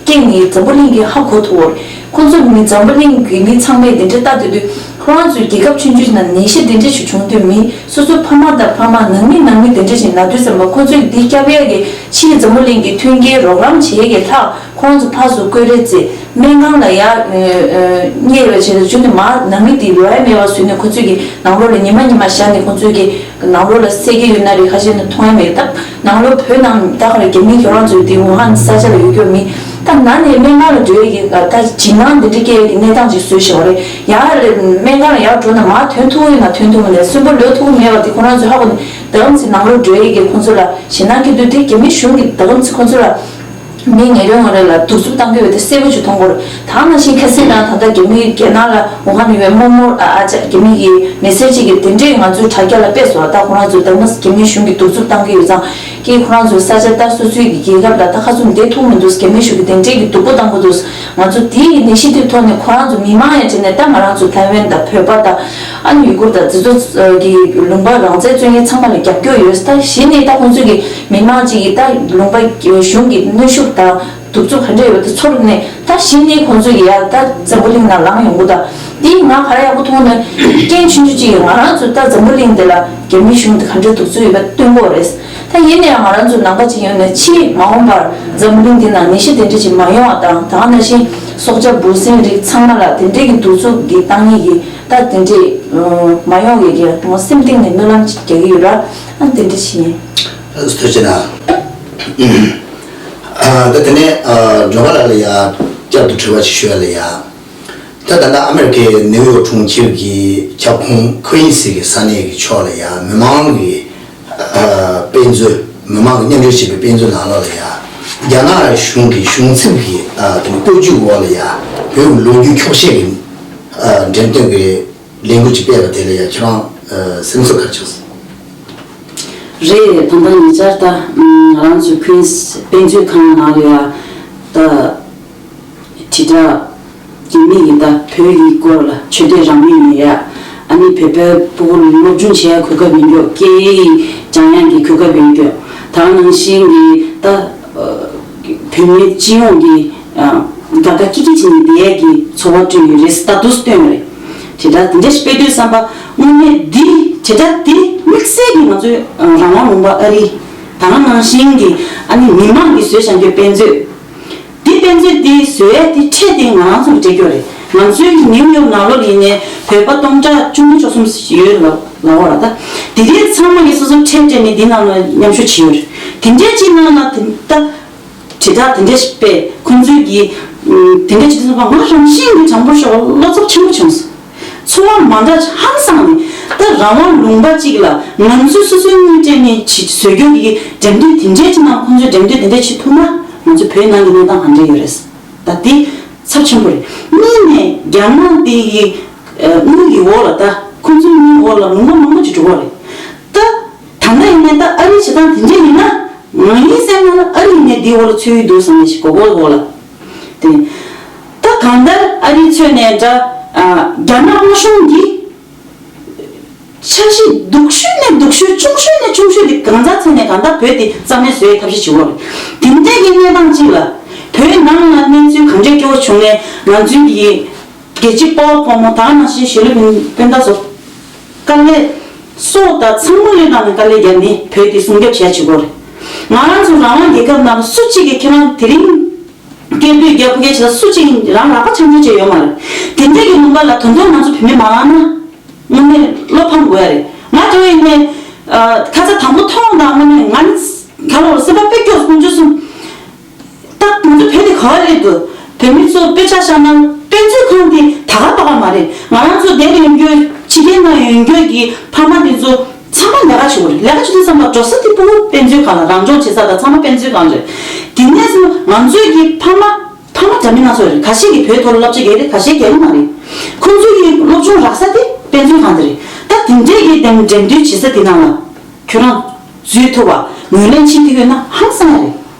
རྐྱེན་ནས་འཛམ་བུ་གླིང་གིས་ཧ་གོ་ཐུབ་པ་རེད། ཁོང་ཚོ་མི་འཛམ་བུ་གླིང་གི་མི་ཚང་མས་དེ་འདྲས་ལྟ་སྡོད་དུས། ཁོ་རང་ཚོའི་རྒྱལ་ཁབ་ཆུང་ཆུང་ནང་ནད་གཞི་དེ་འདྲས་ཞིག་བྱུང་དུས། མི་སོ་སོའི་ཕ་མ་དང་ཕ་མ། ནང་མི་ནང་མི་དེ་འདྲས་ཞིག་ན་དུས་ཙམ་པ། ཁོང་ཚོས་འདི་སྐྱབས་ཡས་ཀྱི་ཕྱིའི་འཛམ་བུ་གླིང་གི་མཐུན་རྐྱེན་རོགས་རམ་བྱེད་ཡས་ཀྱི་ལྷག་ཁོང་ཚོ་ཕར་ཚུར་བསྐྱོད་རེས་བྱས། སྨན་ཁང་ལ་ཡར་ཨ་ཨ་བསྙལ་བའི་ཆེད་དུ་བྱུང་ནས། མར་ནང་མི་དེ་ལོག་ཡ་མེད་པ་བཟོས་ནས། ཁོ་ཚོས་ཀྱི་ནང་ལོགས་ལ་ཉི་མ་ཉི་མ་བཞག་ནས། ཁོ་ཚོས་ཀྱི་ནང་ལོགས་ལ་བསད་ཀྱི་ཡོད་ན་རེད། ཁ་ཤས་ནི་མཐོང་ཡ་མེད། ད་ནང་ལོགས་བོད་ནང་ད་ག་རེ་རྒྱ་མི་ཁྱོད་རང་ཚོའི་དེ་ཝུ་ཧན་ས་ཆ་ལ་ཡོད་རྒྱུ་མི། ད་ན་ནས་སྨན་ཁང་ལ་འགྲོ་ཡ་གི་ད་འཇིགས་སྣང་འདི་འདྲ་སྐྱེ་ཡ་གི་གནས་སྟངས་ཅིག་བཟོས་བཞག་པ་རེད། ཡར་སྨན་ཁང་ལ་ཡར་འགྲོ་ན་མར་ཐོན་ཐུབ་ཡོད་ན་ཐོན་ཐུབ་མ་ནས། གསོན་པོ་ལོག་ཐུབ་མེད་པ་དེ་ཁོ་རང་ཚོས་ཧ་གོ་ནས། ད་ལམ་སེང་ནང་ལོགས་འགྲོ་ཡ་གི་ཁོ་ཚོ་ལ་ཞེད་སྣང་སྐྱེ་དུས། དེ་རྒྱ་མི་གཞུང་གིས་ད་ལམ་སེང་ཁོ་ཚོ་ལ། མི་ངན་རེ་ངོ་རེ་ལ་གདུག་རྩུབ་བཏང་གི་ཡོད་དེ་གསལ་པོ་ཅིག་མཐོང་གི་ཡོད་རེད། ད་ནང་བཞིན་ཁ་སང་ནང་ད་ལྟ་རྒྱ་མིའི་རྒྱ་ནག་ལ་ཝུ་ཧན་ཡོད་པའི་རྨོ་མོ་ཨ་ཅག་རྒྱ་མི་གི་མི་སེར་གཅིག་གིས་དེ་འདྲས་ང་ཚོའི་དྲ་རྒྱ་ལ་སྤེལ་སོང་། ད་ཁོ་རང་ཚོ་ད་ནི་རྒྱ་མིའི་གཞུང་གིས་གདུག་རྩུབ་བཏང་གི་ཡོད་ཙང་། ཀྱེ་ཁོ་རང་ཚོའི་ས་ཆ་ད་སོ་སོའི་གི་རྒྱལ་ཁབ་ལ་ད་ཁ་ཚུམས་བསྡད་ཐུབ་མི་འདུག་རྒྱ་མིའི་གཞུང་གིས་དེ་འདྲས་ཀྱི་སྡུག་པོ་བཏང་གི་འདུག་ང་ཚོ་དེའི་གི་ནད་གཞི་དེ་ཐོག་ནས་ཁོ་རང་ཚོ་མི་མང་ཡང་བྱས་ནས། ད་ང་རང་ཚོ་ཐའེ་ཝན་དང་བོད་པ་དང་། ཨ་ནི་ཡུ་གུར་དང་། འདི་ཚོ་གི་ལུང་པ་རང་བཙན་རྩོད་མཁན་ཚང་མ་ལ་རྒྱབ་སྐྱོར་ཡོད། ད་གཞི་ནས་ད་ཁོང་ཚོ་གི་མི་མང་གཅིག་གིས་ད་ལུང་པ་གཞུང་གི་གནོན་ཤུགས་དང་གདུག་རྩུབ་ག་འདྲ་ཡོད་པ་དེ་ཚོར་ནས། ད་གཞི་ནས་ཁོང་ཚོ་གི་ཡ་ད་འཛམ་བུ་གླིང་ནང་ལངས་ཡོང་གི། ད་འདི་ང་ག་རེ་ཡག་པོ་མཐོང་ན། རྐྱེན་ཆུང་ཆུང་གཅིག་གིས་ང་རང་ཚོ་ད་འཛམ་བུ་གླིང་འདི་ལ་རྒྱ་མིའི་གཞུང་དེ་ག་འདྲ་གདུག་རྩུབ་ཡོད་པ་སྟོན་གྱི་ཡོད་རེད། ད་ཡིན་ནའང་ང་རང་ཚོ་ནང་པ་ཅིག་ཡོད་ནས་ཕྱིས་མ་འོངས་པར་འཛམ་བུ་གླིང་འདི་ནང་ནད་གཞི་དེ་འདྲ་ཅིག་མ་ཡོང་བ་དང་། ད་ག་ནང་བཞིན་སྲོག་ཆགས་འབུ་སྲིན་རིགས་ཚང་མ་ལ་དེ་འདྲའི་གི་གདུག་རྩུབ་འདི་བཏང་ཡས་ཀྱི་ད་དེ་འདྲའི་མ་ཡོང་ཡས་ཀྱི་ངོ་སེམས་གཏིང་ནས་སྨོན་ལམ་ཅིག་རྒྱག་གི་ཡོད་ར། ཨ་དེ་འདྲ་ཞིག་ཡིན། ཐུགས་རྗེ་གནང་། ད་དེ་ནས་སྒྲོལ་དཀར་ལགས་ལ་ཡ་བསྐྱར་དུ་དྲི་བ་ཅིག་ཞུ་ཡ་ལ་ཡ། ད་ད་ལྟ་ཨ་མེ་རི་ཁའི་ནིའུ་ཡོག་གྲོང་ཁྱེར་གྱི་ཁྱབ་ཁོངས་ཁུ་ཨིན་སི་གི་ས་གནས་ཀྱི་ཕྱོགས་ལ་ཡང་མི་མང་གི་དཔེ་མཛོད། མི་མང་གི་མཉམ་ཞུགས་བྱས་པའི་དཔེ་མཛོད་ནང་ལོགས་ལ་ཡང་རྒྱ་ནག་གཞུང་གི་གཞུང་ཚབ་ཀྱི་ཨ་དེ་བཀོད་ཇུས་འོག་ལ་ཡང་བོད་ཀྱི་ལོ་རྒྱུས་འཁྱོག་བཤད་ཀྱི་ཨ་འགྲེམས་སྟོན་གྱི་ལས་འགུལ་ཅིག་སྤེལ་བ་དེ་ལ་ཡང་ཁྱེད་རང་ཨ་སེམས་ཚོར་ག་རེ་བྱུང་སོང་། རེད། ད་ལྟ་ཉེ་ཆར་ད་ང་རང་ཚོའི་ཁུ་ཨིན་སི་དཔེ་མཛོད་ཁང་ནང་ལ་ཡང་ད། དྲིལ་བསྒྲགས་ཀྱི་མིག་གིས་ད་བོད་ཀྱི་སྐོར་ལ་ཆོས་དད་རང་མོས་ཡོད་ཡ། ཨ་ནི་བོད་པའི་སྤུ་གུ་སློབ་སྦྱོང་བྱེད་ཡ་གོ་སྐབས་ཡོད་མཁན། སྐད་ཡིག་སྦྱང་ཡ་གི་གོ་སྐབས་ཡོད་མཁན། ད་ག་ནང་བཞིན་གྱི་ད་བོད་མི་སྤྱི་ཡོངས་ཀྱི་དགའ་དགའ་སྐྱིད་སྐྱིད་བྱས་ནས་བསྡད་ཡ་གི་ཚོར་བ་སྤྲོད་ཡོད་རེད། ད་དུས་སྟོན་རེད། དྲིལ་བསྒྲགས་དེ་འདྲ་ཞིག་སྤེལ་དུས་ཙམ་པ་དངོས་གནས་འདི་དྲིལ་བསྒྲགས་འདི་དམིགས་བསལ་གྱི་ང་ཚོའི་རང་དབང་ལུང་པ་ཨ་རི། ད་ག་ནང་བཞིན་གྱི་ཨ་ནི་མི་མང་གིས་བཟོས་བཞག་རྒྱུ་དཔེ་མཛོད། འདི་དཔེ་མཛོད་འདི་བཟོ་ཡས་འདི་ཁྲལ་འདི་ང་རང་ཚོ་གིས་སྤྲད་རྒྱུ་རེད། ང་ཚོའི་ནིའུ་ཡོག་ནང་ལོགས་ཡིན་ནའི་བོད་པ་སྟོང་ཕྲག་བཅུ་གཉིས་བཅུ་གསུམ་ཡོད་ལ་ལ་འོ་ར། ད་དེ་དེ་ཚང་མ་གིས་སོ་སོ་ཁྲལ་སྤྲད་ནས་འདི་ནང་ལ་མཉམ་ཞུགས་བྱས་ཡོད་རེད། དེ་འདྲའི་ཅིག་ནང་ལ་དེ་ད་དྲིལ་བསྒྲགས་དེ་འདྲ་ཞིག་སྤེལ། ཁོང་ཚོས་ཀྱིས་དེ་འདྲ་བྱེད་དུས་ཙམ་པ་ང་རང་བཞིན་གྱི་དྲང་པོར་ཤོད་པ་བློ་འཚབ་ཆེན་པོ་བྱུང་སོང་། ཚོར་བ་མ་འདྲ་ཧང་སངས་ནས། ད་རང་དབང་ལུང་པ་གཅིག་ལ་ང་ཚོས་སོ་སོའི་དངུལ་སྤྲད་ནས་བྱེད་བཟོ་རྒྱུ་གི་འགྲེམས་སྟོན་དེ་འདྲའི་ཅིག་ནང་ཁོང་ཚོས་འགྲེམས་སྟོན་དེ་འདྲ་བྱེད་ཐུབ་ན་ང་ཚོ་བོད་ནང་གི་གནས་སྟངས་ག་འདྲ་ཡོད་རེད། ད་དེ་ཚབས་ཆེན་པོ་རེད། གཉིས་ནས་རྒྱ་ནག་དེ་གི་དངུལ་གྱི་འོག་ལ་ད་ཁོང་ཚོའི་དངུལ་འོག་ལ་ལུང་པ་མང་པོ་ཅིག་འགྲོ་གི་རེད། ད་ད་ལྟ་ཡིན་ནའི་ད་ཨ་རིའི་བྱེད་སྟངས་དེ་འདྲ་ཡིན་ན། ང་ཡིན་ཟེར་ན་ཨ་རི་ནས་འདི་འོག་ལ་ཚུད་ཡི་འདུག་བསམ་ནས་ཞིག་གོ་གོ་གོ་ལ། དེ། ད་གང་ལྟར་ཨ་རིའི་ཚོད་ནས་འདྲ། རྒྱ་ནག་དམར་གཞུང་གིས་འཆར་གཞི་སྡུག་ཤོས་ནས་སྡུག་ཤོས་ཆུང་ཤོས་ནས་ཆུང་ཤོས་དེ་གང་ཙམ་ཚད་ནས་གང་ལྟར་བོད་དེ་རྩ་མེད་བཟོ་ཡའི་ཐབས་ཤེས་བྱེད་དགོས་རེད། དེ་འདྲའི་གི་གནས་སྟངས་གཅིག་ལ་བོད་ནང་ལ་གནས་ཚུལ་གང་འདྲའི་སྐྱོ་བོ་བྱུང་ནས་ང་ཚོའི་གི་རྒྱལ་གཅེས་དཔའ་བོ་ཕོ་མོ་དང་ནང་བཞིན་གཞིས་ལུས་སྤུན་ཟླ་ཚོ། དཀའ་ལས། སྲོག་དང་ཚང་མ་བློས་བཏང་ནས་དཀའ་ལས་བརྒྱབ་ནས་བོད་འདི་སྲུང་སྐྱོབ་བྱས་བྱེད་དགོས་རེད། ང་རང་ཚོ་རང་དབང་རྒྱལ་ཁབ་ནང་ལ་སུ་གཅིག་གིས་ཁྱེད་རང་དེ་རིང་སྐད་འབོད་རྒྱག་ཕོད་མཁན་ཞིག་ལ་སུ་གཅིག་གིས་རང་ལག་པ་འཆང་འཆང་བྱས་ཡོད་མ་རེད། དེ་འདྲའི་གི་ལུང་པ་ལ་ད་དུང་ང་ཚོ་བོད་མི་མ་ལངས་ན། དངོས་གནས་བློ་ཕམ་དགོས་ཡ་རེད། ང་འདྲ་བོ་ཡིན་ནའི། ཁ་ཚ་དང་པོ་མཐོང་དང་དངོས་གནས་ང་ནི་ག་ལ་བར་སེམས་པ་དཔེ་སྐྱོ་སོང་། ཆུ་སོང་། ད་ང་ཚོ་བོད་དེ་ག་བ་སླེབས་འདུག་བོད་མི་ཚོ་དཔེ་ཆ་བཞག་ན་དཔེ་མཛོད་ཁང་འདི་ད་ག་པ་ག་མ་རེད། ང་རང་ཚོ་དེར་ཡོང་རྒྱུ་ཕྱི་རྒྱལ་ནང་ཡོང་རྒྱུ་གི་ཕ་མ་འདི་ཚོ་ཚང་མ་ལས་ཀ་བྱེད་དགོས་རེད། ལས་ཀ་བྱེད་དུས་ཙམ་པ་འགྲོ་ས་དེ་ཕྲུ་གུ་དཔེ་མཛོད་ཁང་ལ་རང་སྦྱོང་བྱེད་ས་དང་ཚང་མ་དཔེ་མཛོད་ཁང་རེད། དེ་ནས་བཟུང་ང་ཚོའི་གི་ཕ་མ་ཕ་མ་འདྲ་མིན་སྣ་ཚོགས་རེད། ཁ་ཤས་ཀྱིས་བོད་ཐོག་ལ་བསླབ་བྱ་རྒྱག་རེད། ཁ་ཤས་རྒྱག་གི་མ་རེད། ཁོང་ཚོའི་གི་སློབ་སྦྱོང་རག་ས་དེ་དཔེ་མཛོད་ཁང་དེ་རེད། ད་དེ་འདྲའི་གི་འགྲེམས་འགྲེམས་སྟོན་བྱེད་ས་དེ་ནང་ལ། ཁྱོད་རང་འཛུལ་ཐུབ་པ་ངོས་ལེན་བྱེད་ཐུབ་ཡོད་ན་ཧང་སང་ཡ་རེད།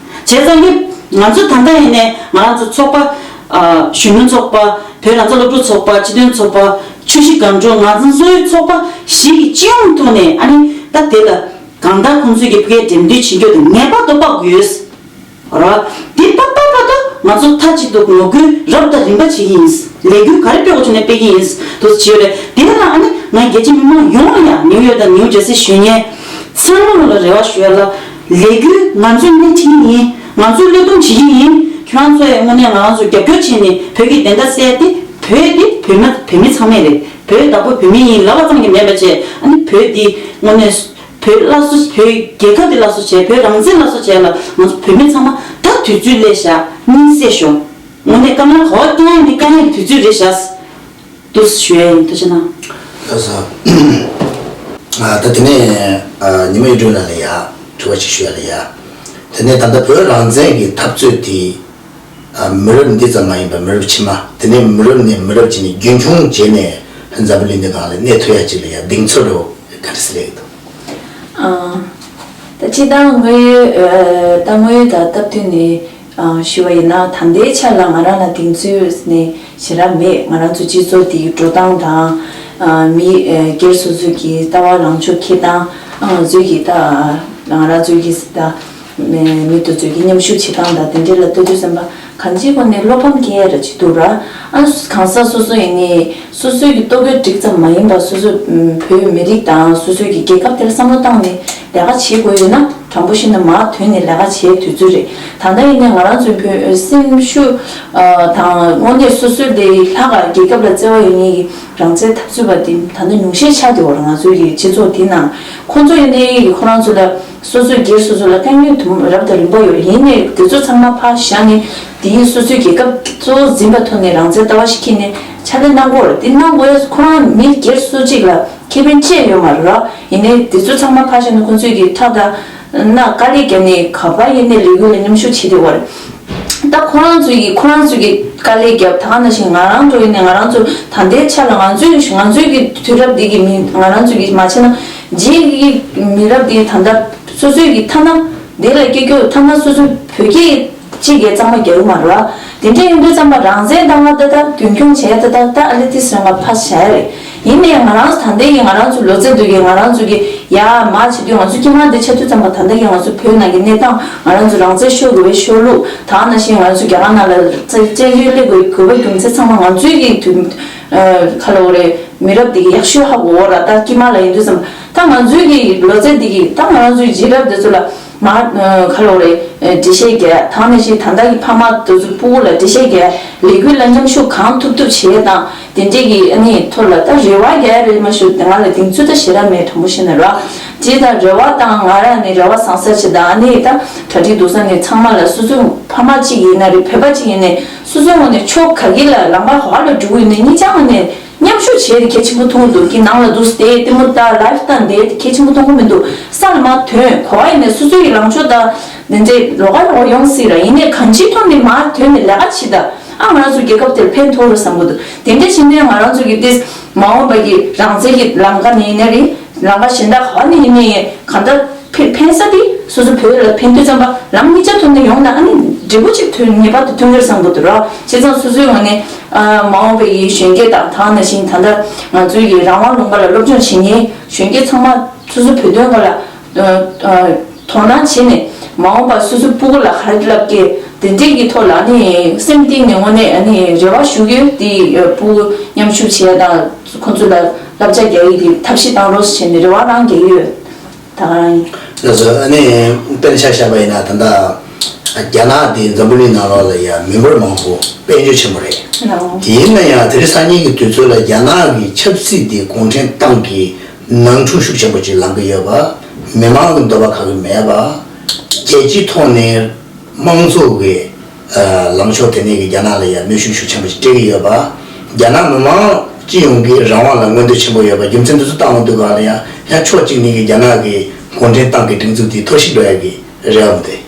བྱས་ཙང་གི་ང་ཚོ་ད་ལྟ་ཡིན་ནའི་ང་རང་ཚོ་ཚོགས་པ། གཞོན་ནུ་ཚོགས་པ། བོད་རང་བཙན་སློབ་ཕྲུག་ཚོགས་པ། སྤྱི་མཐུན་ཚོགས་པ། ཆུ་བཞི་སྒང་དྲུག་ང་ཚོ་ཚོའི་ཚོགས་པ་བཞི་གི་སྤྱི་ཡོངས་ཐོག་ནས་ཨ་ནི་ད་དེ་ལ་གང་ལྟར་ཁོང་ཚོས་ཀྱི་ཕ་གིའི་འགྲེམས་སྟོན་བྱེད་རྒྱུ་དེ་ངེས་པར་དུ་དཔག་དགོས། ར། འདི་པ་པ་པ་ད་ང་ཚོ་མཐའ་གཅིག་ཏུ་ངོ་རྒོལ་རབ་དང་རིམ་པ་བྱེད་ཀྱི་ཡིན། ལས་འགུལ་ག་རེ་སྤེལ་དགོས་བྱུང་ན་སྤེལ་གྱི་ཡིན། དུ་བྱེད་རེད། དེ་ལ་ཨ་ནི་ང་རྒྱལ་སྤྱི་མི་མང་ཡོངས་ལ་ཡང་ནིའུ་ཡོག་དང་ནིའུ་ཇར་སི་གཞོན་སྐྱེས་ཚང་མ་ལ་རེ་བ་ཞུ་ཡ་ལ། ལས་འགུལ་ང་ཚོས་སྣེ་ཁྲིད་ཀྱི་ཡིན། ང་ཚོས་བློས་གཏོང་བྱེད་ཀྱི་ཡིན། ཁྱོད་རང་ཚོས་དངོས་གནས་ང་རང་ཚོ་རྒྱབ་སྐྱོར་བྱས་ནས་བོད་ཀྱི་བདེན་མཐའ་གསལ་ཏེ། བོད་འདི་བོད་མི་བོད་མི་ཚང་མས་རེད། བོད་བདག་པོ་བོད་མི་ཡིན་ལབ་པ་ཙམ་གྱིས་མེད་པ་བྱས། ཨ་ནི་བོད་འདི་དངོས་གནས། བོད་སླར་གསོ་བོད་རྒྱལ་ཁབ་འདི་སླར་གསོ་བྱས། བོད་རང་བཙན་སླར་གསོ་བྱས་ལ་ང་ཚོ་བོད་མི་ཚང་མ་ད་དུས་ཚོད་སླེབས་ཤག་སྙིང་སད་ཤོག་དངོས་གནས་སྐམ་ལ་ག་བ་བསྐྱངས་ཡིན་མིན་བསྐྱངས་ཡིན་དུས་ཚོད་རེད་ཤག་འདུག་ཞུ་ཡ་ཡིན། ཐུགས་རྗེ་གནང་། ལགས་སོ། ད་དེ་ནས་ཉི་མ་གཡུ་སྒྲོན་ལགས་ལ་ཡ་དྲི་བ་ཞིག་ཞུ་ཡ་ལ་ཡ། དེ་ནས་ད་ལྟ་བོད་རང་བཙན་གྱི་འཐབ་རྩོད་དེ། མི་རབས་འདི་ཙམ་མ་ཡིན་པར་མི་རབས་ཕྱི་མ། དེ་ནས་མི་རབས་ནས་མི་རབས་ཀྱི་ནས་རྒྱུན་འཁྱོངས་བྱས་ནས་འཛམ་བུ་གླིང་འདི་སྒང་ལ་གནས་ཐུབ་ཡ་ཅིག་ལ་ཡ་གདེང་ཚོད་འདྲ་བོ་ག་འདྲ་སེ་སླེབས་ཀྱི་འདུག་ད་སྤྱིར་བཏང་དངོས་ཡོད་ད་དངོས་ཡོད་ད་སྟབས་བསྟུན་ནས་ཞུ་བ་ཡིན་ན། ད་ལྟའི་ཆ་ལ་ང་རང་ལ་གདེང་ཚོད་ནས་ཞེ་དྲག་མེད། ང་རང་ཚོ་སྤྱི་ཚོགས་འདིའི་འགྲོ་སྟངས་དང་། མི་སྒེར་སོ་སོ་གི་ལྟ་བ་ལངས་ཕྱོགས་འཁྱེར་སྟངས། ང་ཚོའི་གི་ད་ང་རང་ཚོའི་གི་ད། མི་དེ་ཚོའི་གི་མཉམ་ཞུགས་བྱེད་སྟངས་དང་དེ་འདྲ་ལ་ལྟ་དུས་ཙམ་པ་གང་ཅིའི་སྒོ་ནས་བློ་ཕམ་སྐྱེ་ཡ་ར་ཅིག་འདུག་ར། ཨ་གང་ཟག་སོ་སོ་ཡིན་ནའི་སོ་སོའི་གི་ལྟོ་གོས་འགྲིག་ཙམ་མ་ཡིན་པ་སོ་སོ་བོད་མི་རིགས་དང་སོ་སོའི་གི་རྒྱལ་ཁབ་དེར་བསམ་བློ་བཏང་ནས་ལས་ཀ་བྱེད་དགོས་ཡོད་ན། དྲང་པོ་བཤད་ན་མར་དོན་ནས་ལས་ཀ་བྱེད་དུས་ཚོད་རེད། ད་ལྟ་ཡིན་ནའི་ང་རང་ཚོའི་བོད་སེམས་ཤུགས་དང་དངོས་གནས་སོ་སོའི་དེ་ལྷག་ག་རྒྱལ་ཁབ་ལ་བརྩེ་བ་ཡོད་མཁན་གྱི་རང་བཙན་འཐབ་རྩོད་པ་དེ་ད་ལྟ་ཉུང་ཤས་ཆགས་བསྡད་ཡོད་རེད། ང་ཚོའི་གི་སྤྱི་ཚོགས་དེ་ནང་ཁོང་ཚོ་ཡིན་ནའི་ཁོ་རང་ཚོ་ལ་སོ་སོའི་སྒེར་སོ་སོ་ལ་དཀའ་ངལ་དུམ་རབ་དང་རིམ་པ་ཡོད་རེད། ཡིན་ནའི་དེ་ཚོ་ཚང་མ་ཕར་བཞག་ནས་དེ་ཡིན་སོ་སོའི་རྒྱལ་ཁབ་གཙོ་བོ་འཛིན་པའི་ཐོག་ནས་རང་བཙན་ལྟ་བ་ཞིག་འཁྱེར་ནས་ཕྱག་ལས་གནང་དགོས་རེད། དེ་གནང་དགོས་ཡ་ཁོ་རང་མི་སྒེར་སུ་གཅིག་ལ་ཁེ་ཕན་ཅི་ཡང་ཡོད་མ་རེད་ར། ཡིན་ནའི་དེ་ཚོ་ཚང་མ་ཕར་བཞག་ནས་ཁོང་ཚོས་ཀྱི་ཁྲག་དང་སྣ་དཀའ་ལས་བརྒྱབ་ནས་ག་པར་ཡིན་ནའི་ལས་འགུལ་ལ་མཉམ་ཞུགས་བྱེད་བསྡད་པ་རེད། ད་ཁོ་རང་ཚོས་ཀྱི་ཁོ་རང་ཚོས་ཀྱི་དཀའ་ལས་བརྒྱབ། ད་ག་ནང་བཞིན་ང་རང་ཚོ་ཡིན་ནའི་ང་རང་ཚོ་ད་ལྟའི་ཆ་ལ་ང་ཚོས་ང་ཚོའི་གི་དུས་རབས་འདི་གི་མི་ང་རང་ཚོས་ཀྱི་མ་བྱས་ན་རྗེས་ཀྱི་མི་རབས་འདི་ད་ལྟ་སོ་སོའི་གི་ཐ་ན་འདི་ལ་སྐྱེ་རྒྱུ་ཐ་ན་སོ་སོའི་བོད་སྐད་གཅིག་གིས་གཙང་མ་རྒྱག་གི་མ་རེད་བ། དེ་འདྲ་ཡིན་དུས་ཙམ་པ་རང་བཙན་བཏང་བ་ད་ལྟ་རྒྱུན་འཁྱོངས་བྱས་ད་ལྟ་ད་ཨ་ལེ་ཏི་སོན་ང་ཕ་བྱ་ཡ་རེད། ཡིན་ནའི་ང་རང་ད་ལྟའི་གི་ང་རང་ཚོ་ལོ་ཚད་དུས་ཀྱི་ང་རང་ཚོ་གི་ཡ་མ་བྱེད་དུས་ང་ཚོ་སྐྱེས་མ་འདི་ཆ་དུས་ཙམ་པ་ད་ལྟ་གི་ང་ཚོ་བོད་ནང་གི་གནས་སྟངས་ང་རང་ཚོ་རང་བཙན་ཤོར་དགོས་པའི་ཤོར་ལུགས་ད་ག་ནང་བཞིན་ང་ཚོ་རྒྱ་གར་ནང་ལ་བཙན་བཙན་བྱོལ་སླེབས་དགོས་དགོས་པའི་རྒྱུ་མཚན་ཚང་མ་ང་ཚོའི་གི་དུས་ཁ་ལོ་རེད། མི་རབས་འདི་གི་ཡག་ཤོས་ཧ་གོ་བ་ར་ད་སྐྱེས་མ་ལ་ཡིན་དུས་ཙམ་ད་ང་ཚོའི་གི་ལོ་ཚད་འདི་གི་ད་ང་རང་ཚོའི་རྗེས་རབས་འདི་ཚོ་ལ་མ་ཁ་ལོ་རེད་འགྲེལ་བཤད་རྒྱག་ད་ག་ནང་བཞིན་ད་ལྟ་གི་ཕ་མ་འདི་ཚོ་སྤུ་གུ་ལ་འགྲེལ་བཤད་རྒྱག་ལས་འགུལ་ལ་མཉམ་ཞུགས་གང་ཐུབ་ཐུབ་བྱེད་དང་། དེ་འདྲས་ཀྱི་ཨ་ནི་ཐོག་ལ་ད་རེ་བ་རྒྱག་རེད་མ་ཞུ་ང་ལ་གདེང་ཚོད་ད་ཞེ་དྲག་མེད་དྲང་པོ་བཤད་ན་ར། ཇི་ལྟར་རེ་བ་དང་ང་རང་ནི་རེ་བ་བཟང་ས་ཆེ་ད་ཨ་ནི་ད་གྲ་སྒྲིག་འདུག་ས་ནི་ཚང་མ་ལ་སོ་སོའི་ཕ་མ་གཅིག་ཡིན་ན་རེད་བོད་པ་གཅིག་ཡིན་ནའི་སོ་སོའི་ངོས་ནས་ཕྱོགས་ག་གི་ལ་ལམ་ཁ་ག་ལ་འགྲོ་གི་ཡོད་ནའི་གཉིས་ཆ་ངོས་ནས་མཉམ་ཞུགས་བྱས་ཏེ་གལ་ཆེན་པོ་མཐོང་གི་འདུག་གི་ནང་ལ་འདུག་སྟེ་ལྟད་མོ་ལྟ་ལའིབ་ལྟ་འདི་གལ་ཆེན་པོ་མཐོང་གི་མི་འདུག་ས་ལ་མ་ཐོན་གོ་བ་ཡིན་ནའི་སོ་སོའི་ལངས་ཕྱོགས་ད་འདི་འདྲས་ལོགས་ཀ་ལོགས་ཀ་ཡོང་སྲིད་ར་ཡིན་ནའི་གང་ཅིའི་ཐོག་ནས་མ་ཐོན་ནས་ལས་ཀ་བྱེད་ད། ཨ་ང་རང་ཚོ་རྒྱལ་ཁབ་དེར་ཕན་ཐོགས་རེད་བསམ་གི་འདུག་དེ་འདྲ་བྱས་ནས་ང་རང་ཚོ་གི་ཏེ་མ་འོངས་པ་གི་རང་བཙན་གྱི་ལམ་ཁ་ནས་ཡིན་ན་རེད། ལམ་ཁ་གཞན་དག་ག་ནས་ཡིན་ནའི་གང་ལྟར་ཕན་ཕན་ས་དེ་སོ་སོ་བོད་ལ་ཕན་དུས་ཙམ་པ་ལམ་གཉིས་ཆ་ཐོག་ནས་ཡོང་ན་ཨ་ནི་འབྲས་བུ་གཅིག་ཐོན་ངེས་པར་དུ་ཐོན་གི་རེད་བསམ་གི་འདུག་ར། བྱས་ཙང་སོ་སོའི་ངོས་ནས་ཨ་མ་འོངས་པ་གི་གཞོན་སྐྱེས་དང་ད་ག་ནང་བཞིན་ད་ལྟ་ང་ཚོའི་གི་རང་དབང་ལུང་པ་ལ་སློབ་སྦྱོང་བྱེད་མཁན་གཞོན་སྐྱེས་ཚང་མ་སོ་སོ་བོད་དོན་སྐོར་ལ་ཨ་ཨ་དོ་སྣང་བྱས་ནས་མ་འོངས་པར་སོ་སོའི་སྤུ་གུ་ལ་ག་རེ་བསླབ་ཀྱི་དེ་འདྲས་ཀྱི་ཐོག་ལ་ནི་སེམས་གཏིང་ནས་དངོས་གནས་ཨ་ནི་རེ་བ་ཞུ་གི་ཡོད། དེ་སྤུ་གུ་མཉམ་ཞུགས་བྱེད་ཡ་དང་ཁོང་ཚོ་ལ་བསླབ་བྱ་རྒྱག་ཡི་དེ་ཐབས་ཤེས་བཏང་རོགས་བྱས་ནས་རེ་བ་རང་རྒྱག་གི་ཡོད། ད་ག་རང་ཡིན། ལགས་སོ། ཨ་ནི་དཔེར་ཆ་བཞག་པ་ཡིན་ན་ད་ལྟ་རྒྱ་ནག་དེ་འཛམ་བུ་གླིང་ནང་ལོགས་ལ་ཡ་མི་འབོར་མང་པོ་དཔལ་འབྱོར་ཆེན་པོ་རེད། ལགས། དེ་ཡིན་ན་ཡང་དེ་རིང་སང་ཉིན་གྱི་དུས་ཚོད་ལ་རྒྱ་ནག་གི་ཆབ་སྲིད་དེ་གུང་ཁྲན་ཏང་གི་ནང་འཁྲུག་ཤུགས་ཆེན་པོ་ཅིག་ལངས་ཀྱི་ཡོད་པ། མི་མང་གི་འདོད་པ་ཁག་གི་མེད་པ། རྒྱལ་སྤྱིའི་ཐོག་ནས་དམངས་གཙོ་གི་ལངས་ཕྱོགས་དེ་ནས་ཀྱི་རྒྱ་ནག་ལ་ཡང་གནོན་ཤུགས་ཤུགས་ཆེན་པོ་ཞིག་སྤྲད་ཀྱི་ཡོད་པ། རྒྱ་ནག་མི་མང་སྤྱི་ཡོངས་ཀྱི་རང་དབང་ལ་མངོན་འདོད་ཆེན་པོ་ཡོད་པ་རྒྱུ་མཚན་དེ་ཚོ་བཏང་ཡོང་དུས་སྒང་ལ་ཡང་ཡང་ཕྱོགས་གཅིག་ནས་ཀྱི་རྒྱ་ནག་གི་གུང་ཁྲན་ཏང་གི་སྒྲིག་འཛུགས་དེ་འཐོར་ཞིག་འགྲོ་ཡ་གི་རེ་བ་མི་འདུག་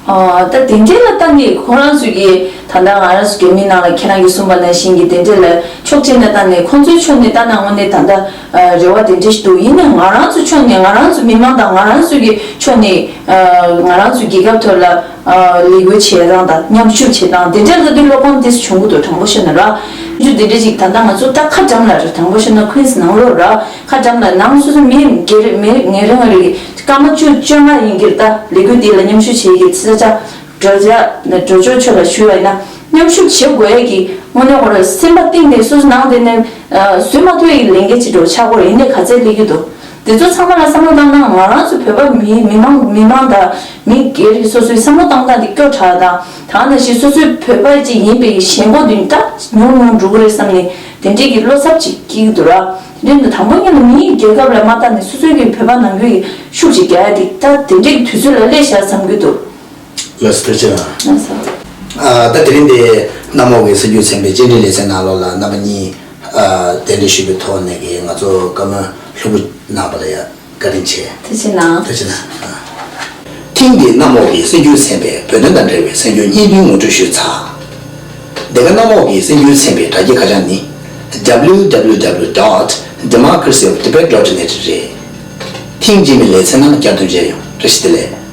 ཨ་ད་དེ་འདྲས་ལ་ལྟ་ནས་ཁོ་རང་ཚོས་ཀྱི་ད་ལྟ་ང་རང་ཚོ་རྒྱ་མིའི་ནང་ལ་ཁྱེད་རང་གིས་གསུངས་པ་ནང་བཞིན་གྱི་དེ་འདྲས་ལ་ཕྱོགས་གཅིག་ནས་ལྟ་ནས་ཁོང་ཚོའི་ཕྱོགས་ནས་ལྟ་ན་དངོས་གནས་ད་ལྟ་རེ་བ་དེ་འདྲས་ཞིག་འདུག་ཡིན་ནའི་ང་རང་ཚོའི་ཕྱོགས་ནས་ང་རང་ཚོ་མི་མང་དང་ང་རང་ཚོ་གི་ཕྱོགས་ནས་ང་རང་ཚོའི་རྒྱལ་ཁབ་ཐོག་ལ་ལས་འགུལ་བྱེད་སྟངས་དང་མཉམ་ཞུགས་བྱེད་སྟངས་དེ་འདྲས་ལ་དུས་བློ་ཕམ་དེ་བྱུང་གི་འདུག་དྲང་པོ་བཤད་ན་ར། ཞུ་དེ་འདྲས་ཞིག་ད་ལྟ་ང་ཚོ་ད་ཁ་འགྲམ་ལ་རེད། དྲང་པོ་བཤད་ན་ཁུན་སི་ནང་ལོགས་ར་ཁ་འགྲམ་ལ་ནང་སོ་སོ་མི་སྒེར་མི་ངེ་རེ་ང་རེ་གི་སྐར་མ་བཅུ་བཅོ་ལྔ་ཡིན་གྱི་རེད། ད་ལས་འགུལ་འདི་ལ་མཉམ་ཞུགས་བྱེད་ཀྱི་ཚེ་ས་ཆ་འགྲོ་བྱ་འགྲོ་ཕྱོགས་ཆོས་ལ་ཞུས་པ་ཡིན་ན་མཉམ་ཞུགས་བྱེད་དགོས་ཡས་ཀྱི་དངོས་གནས་ཁོ་རང་སེམས་པ་གཏིང་ནས་སོ་སོ་ནང་དེ་ནས་བཟོད་མ་ཐུབ་ཡས་ཀྱི་ལས་འགན་ཅིག་འགྲོ་ཆགས་ཀྱི་རེད། ཡིན་ནའི་ག་ཚད་སླེབས་ཀྱི་འདུག་དེ་ཚོ་ཚང་མ་ལ་བསམ་བློ་བཏང་ན་ང་རང་ཚོ་བོད་པ་མི་མི་མང་མི་མང་དང་མི་སྒེར་གྱི་སོ་སོའི་བསམ་བློ་བཏང་སྟངས་དེ་སྐྱོ་དྲགས་དང་ད་ག་ནང་བཞིན་སོ་སོའི་བོད་པ་ཅིག་ཡིན་པའི་ཞེན་ཁོག་དེ་ད་ཉུང་ཉུང་འགྲོ་གི་རེད་བསམ་ནས་དེ་འདྲས་ཀྱི་བློ་འཚབ་ཅིག་སྐྱེ་གི་འདུག་ར། དེ་འདྲ་དང་པོ་ཉིད་ལ་མིའི་རྒྱལ་ཁབ་ལ་མ་ལྟ་ནས་སོ་སོའི་གི་བོད་པ་ནང་ཁུལ་གྱི་ཤུགས་ཅིག་རྒྱག་ཡ་དེ་ད་དེ་འདྲའི་དུས་ཚོད་ལ་སླེབས་བཞག་བསམ་གྱི་འདུག་ལགས་སོ་ཐུགས་རྗེ་གནང་། ལགས་སོ། ཨ་ད་དེ་རིང་འདི་གནམ་འོག་གི་གསར་འགྱུར་ཚན་པའི་བཅར་འདྲི་ལེ་ཚན་ནང་ལོགས་ལ་རྣམ་པ་གཉིས་ཨ་གདན་འདྲེན་ཞུས་པའི་ཐོག་ནས་ཀྱི་ང་ཚོ་བཀའ་མོལ་ལྷུག་པོ་གནང་བ་ལ་ཡ་བཀའ་དྲིན་ཆེ། ཐུགས་རྗེ་གནང་། ཐུགས་རྗེ་གནང་། ཐེངས་འདིའི་གནམ་འོག་གི་གསར་འགྱུར་ཚན་པས་བོད་དོན་དང་འབྲེལ་བའི་གསར་འགྱུར་སྙིང་བསྡུས་ངོ་སྤྲོད་ཞུས་ཚར། འདི་ག་གནམ་འོག་གི་གསར་འགྱུར་ཚན་པའི་དྲ་རྒྱའི་ཁ་བྱང་ནི། W W W dot democracy of Tibet dot net རེད། ཐེངས་རྗེས་མའི་ལེ་ཚན་ནང་བསྐྱར་དུ་མཇལ་ཡོང་། བཀྲ་ཤིས་བདེ་ལེགས།